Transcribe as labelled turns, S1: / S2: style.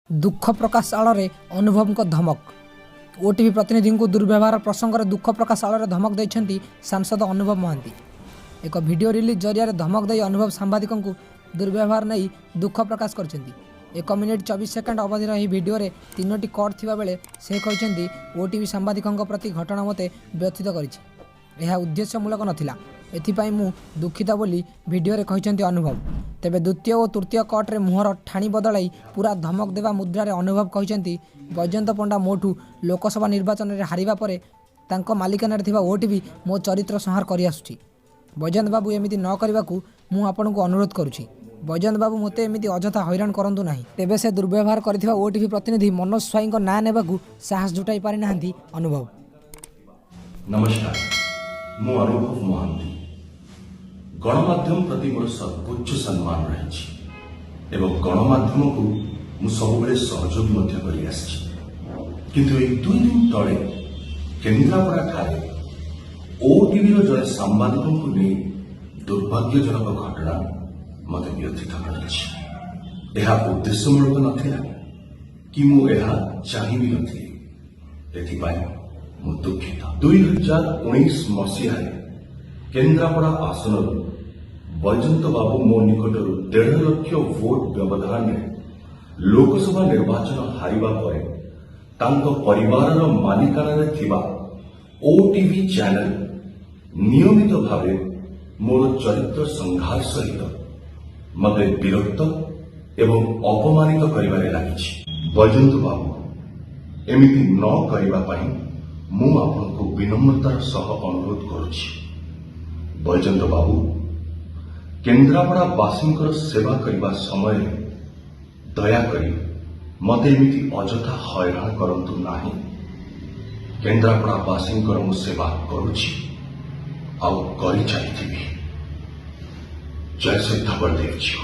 S1: ଦୁଃଖ ପ୍ରକାଶ ଆଳରେ ଅନୁଭବଙ୍କ ଧମକ। ଓଟିଭି ପ୍ରତିନିଧିଙ୍କୁ ଦୁର୍ବ୍ୟବହାର ପ୍ରସଙ୍ଗରେ ଦୁଃଖ ପ୍ରକାଶ ଆଳରେ ଧମକ ଦେଇଛନ୍ତି ସାଂସଦ ଅନୁଭବ ମହାନ୍ତି। ଏକ ଭିଡ଼ିଓ ରିଲିଜ୍ ଜରିଆରେ ଧମକ ଦେଇ ଅନୁଭବ ସାମ୍ବାଦିକଙ୍କୁ ଦୁର୍ବ୍ୟବହାର ନେଇ ଦୁଃଖ ପ୍ରକାଶ କରିଛନ୍ତି। 1 ମିନିଟ୍ 24 ସେକେଣ୍ଡ ଅବଧିର ଏହି ଭିଡ଼ିଓରେ ତିନୋଟି କଟ୍ ଥିବାବେଳେ ସେ କହିଛନ୍ତି, ଓଟିଭି ସାମ୍ବାଦିକଙ୍କ ପ୍ରତି ଘଟଣା ମୋତେ ବ୍ୟଥିତ କରିଛି। ଏହା ଉଦ୍ଦେଶ୍ୟମୂଳକ ନଥିଲା, ଏଥିପାଇଁ ମୁଁ ଦୁଃଖିତ ବୋଲି ଭିଡ଼ିଓରେ କହିଛନ୍ତି ଅନୁଭବ। ତେବେ ଦ୍ୱିତୀୟ ଓ ତୃତୀୟ କଟ୍ରେ ମୁହଁର ଠାଣି ବଦଳାଇ ପୂରା ଧମକ ଦେବା ମୁଦ୍ରାରେ ଅନୁଭବ କହିଛନ୍ତି, ବୈଜୟନ୍ତ ପଣ୍ଡା ମୋଠୁ ଲୋକସଭା ନିର୍ବାଚନରେ ହାରିବା ପରେ ତାଙ୍କ ମାଲିକାନାରେ ଥିବା ଓଟିଭି ମୋ ଚରିତ୍ର ସଂହାର କରିଆସୁଛି। ବୈଜୟନ୍ତ ବାବୁ, ଏମିତି ନ କରିବାକୁ ମୁଁ ଆପଣଙ୍କୁ ଅନୁରୋଧ କରୁଛି। ବୈଜୟନ୍ତ ବାବୁ, ମୋତେ ଏମିତି ଅଯଥା ହଇରାଣ କରନ୍ତୁ ନାହିଁ। ତେବେ ସେ ଦୁର୍ବ୍ୟବହାର କରିଥିବା ଓଟିଭି ପ୍ରତିନିଧି ମନୋଜ ସ୍ୱାଇଁଙ୍କ ନାଁ ନେବାକୁ ସାହସ ଜୁଟାଇ ପାରିନାହାନ୍ତି ଅନୁଭବ।
S2: ନମସ୍କାର, ମୁଁ ଅନୁଭବ ମହାନ୍ତି। ଗଣମାଧ୍ୟମ ପ୍ରତି ମୋର ସର୍ବୋଚ୍ଚ ସମ୍ମାନ ରହିଛି ଏବଂ ଗଣମାଧ୍ୟମକୁ ମୁଁ ସବୁବେଳେ ସହଯୋଗ ମଧ୍ୟ କରିଆସିଛି। କିନ୍ତୁ ଏଇ 2 ଦିନ ତଳେ କେନ୍ଦ୍ରାପଡ଼ାଠାରେ ଓଟିଭିର ଜଣେ ସାମ୍ବାଦିକଙ୍କୁ ନେଇ ଦୁର୍ଭାଗ୍ୟଜନକ ଘଟଣା ମୋତେ ବ୍ୟଥିତ କରିଛି। ଏହା ଉଦ୍ଦେଶ୍ୟମୂଳକ ନଥିଲା କି ମୁଁ ଏହା ଚାହିଁ ବି ନଥିଲି। ଏଥିପାଇଁ ମୁଁ ଦୁଃଖିତ। 2019 ମସିହାରେ କେନ୍ଦ୍ରାପଡ଼ା ଆସନରୁ ବୈଜୟନ୍ତ ବାବୁ ମୋ ନିକଟରୁ 1.5 ଲକ୍ଷ ଭୋଟ ବ୍ୟବଧାନରେ ଲୋକସଭା ନିର୍ବାଚନ ହାରିବା ପରେ ତାଙ୍କ ପରିବାରର ମାଲିକାନାରେ ଥିବା ଓଟିଭି ଚ୍ୟାନେଲ ନିୟମିତ ଭାବେ ମୋର ଚରିତ୍ର ସଂହାର ସହିତ ମୋତେ ବିରକ୍ତ ଏବଂ ଅପମାନିତ କରିବାରେ ଲାଗିଛି। ବୈଜୟନ୍ତ ବାବୁ, ଏମିତି ନ କରିବା ପାଇଁ ମୁଁ ଆପଣଙ୍କୁ ବିନମ୍ରତାର ସହ ଅନୁରୋଧ କରୁଛି। ବୈଜୟନ୍ତ ବାବୁ, କେନ୍ଦ୍ରାପଡ଼ା ବାସୀଙ୍କର ସେବା କରିବା ସମୟରେ ଦୟାକରି ମୋତେ ଏମିତି ଅଯଥା ହଇରାଣ କରନ୍ତୁ ନାହିଁ। କେନ୍ଦ୍ରାପଡ଼ା ବାସୀଙ୍କର ମୁଁ ସେବା କରୁଛି ଆଉ କରି ଚାଲିଥିବି। ଜୟ ଶ୍ରୀ ବଳଦେବଜୀଉ।